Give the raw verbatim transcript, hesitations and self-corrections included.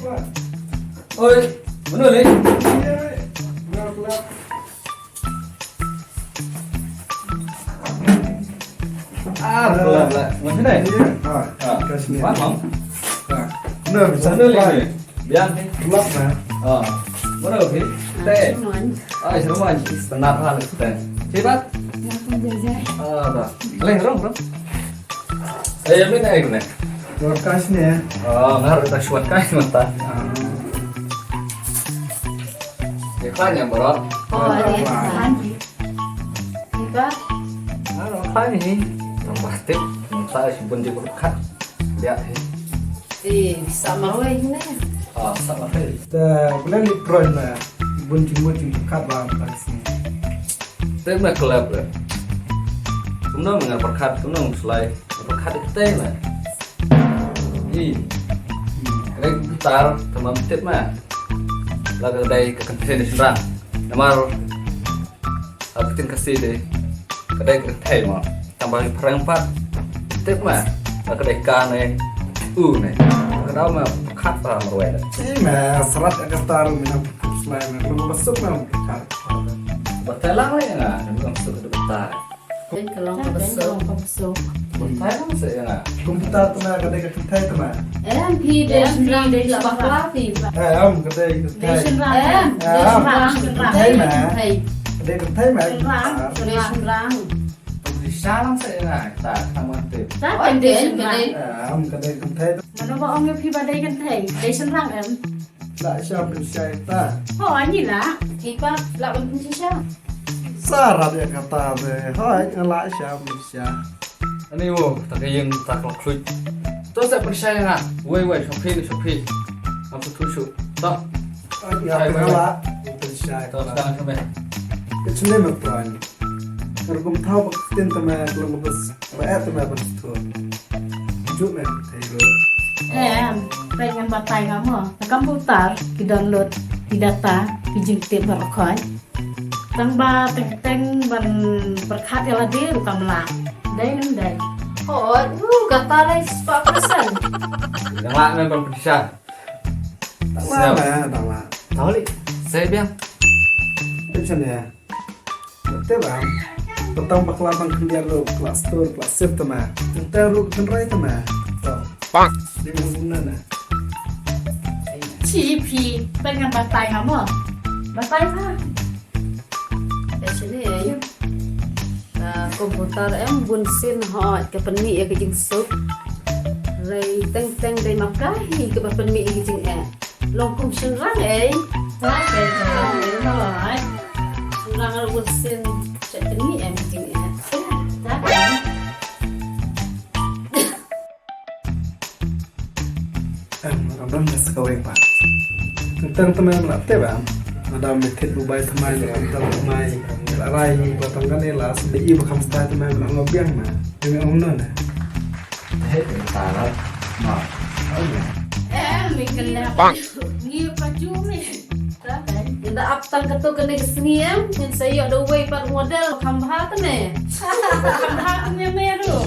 Oi, mano le? Ah, bla bla. Mano le? Ah, ah, kasih. Mano? Ah, mano le? Biang ni. Blok na. Ah, mano le? Te. Ah, semua ni. Tenat hal te. Cepat. Ah, dah. Le, rong, rong. Eh, yang mana air ni? Rong kasih ni. Ah, ngar ta shwan kasih mata. Ah. Ïa khlaiñ ïa baroh. Oh, ïa khlaiñ. Ïa ba? Ah, ïa khlaiñ hi. Tang ba tip, mynta shi bun jingmut khat. Ïa hi. Eh, sa marwei hi ne. Ah, sa marwei. Te blen li proin na bun jingmut jingkhat ba mynta sni. Te na klep le. Kumno nga pyrkhat, kumno slai. Pyrkhat ite na. Ih. Ka dei kumta, tang ba tip ma. La ka dei ka kynthei na shynrang. Namar ha ka ktien Khasi dei ka dei ka kynthei ma. Tang ba phareng pat tip ma. La ka dei ka ne u ne. Ka dei ma khat ba marwei. Ih ma, srat ka tar me na slai me. Lu ba suk me khat. Ba telang le na, lu ba suk ka tar. Dei ka long ka bsuk. Ka bsuk. Kumta ka bsuk ïa nga. Kumta tma ka dei ka kynthei tma. Em, phi dei shynrang, dei shynrang phi. Em, ka dei kynthei. Dei shynrang. Em, dei shynrang, shynrang. Kynthei ma. Kynthei. Ka dei kynthei ma. Shynrang, dei shynrang. Pynshai lang sa ïa nga, ta kham ngan tip. Ta kynthei shynrang. Em, ka dei kynthei. Mano ba ong ïa phi ba dei kynthei? Dei shynrang em. La sha pynshai ta. Ho, ani la. Phi pa la ban pynshai. Sa rat ïa kata de. Hoi, nga la sha pynshai. Ani wo, ta ka ïing ta ka khluit. To sa pynshai nga. Wei wei, shoh phi, shoh phi. Ngam shu thuh shuh. To. Ai, nga pynshai, pynshai. To, sekarang shuh me. It's never fun. Rukum thaw ba ktien tama, rukum ba s-, ba eh tama ba s-, thuh. Juk me, thei ruh. Em, peit ngan batai nga mo. Ka computer, ki download, ki data, ki jingtip baroh khoit. Tang ba teng teng ban pyrkhat ïa lade ruh kam lah. Dei ne em dei? Hooid, uh, kata dei spah percent. Dang lah me ban pynshai. Dang lah me, dang lah. Tahu li, saya biang. Pynshai ïa. Te bam. Petang bakla bang khyndiat ruh, kla stur, kla sip tama. Tang ruh kynrai tama. To. Bang. Di mun na na. Chi phi, peit ngan batai nga mo. Batai nga. Te shini eh. Ah, komputer em bun sien hooid ka pynmih ïa ka jingsuk. Rei teng teng dei ma ka hi kaba pynmih ïa ka jingeh. Long kum shynrang eh. Ta ka jingeh hooid. Shynrang ar bun sien sha pynmih ïa ka jingeh. Ta ka. Em, ram ram na sa kawei pat. Tang tang tama em la te ba. Madam me thit bu bai tama ni tang tama mai. La rai ni ba tang kan ni la sa i ba kam sta tama em la ngo biang ma. Ni ong no na. He ta la. Ma. Em, mi kan la. Bang. Ngi pa ju mi. Nda ap tang kato kane ka sngi em, ngan sa ïoh da uwei pat model kham bha te me. Kham bha te me me ruh.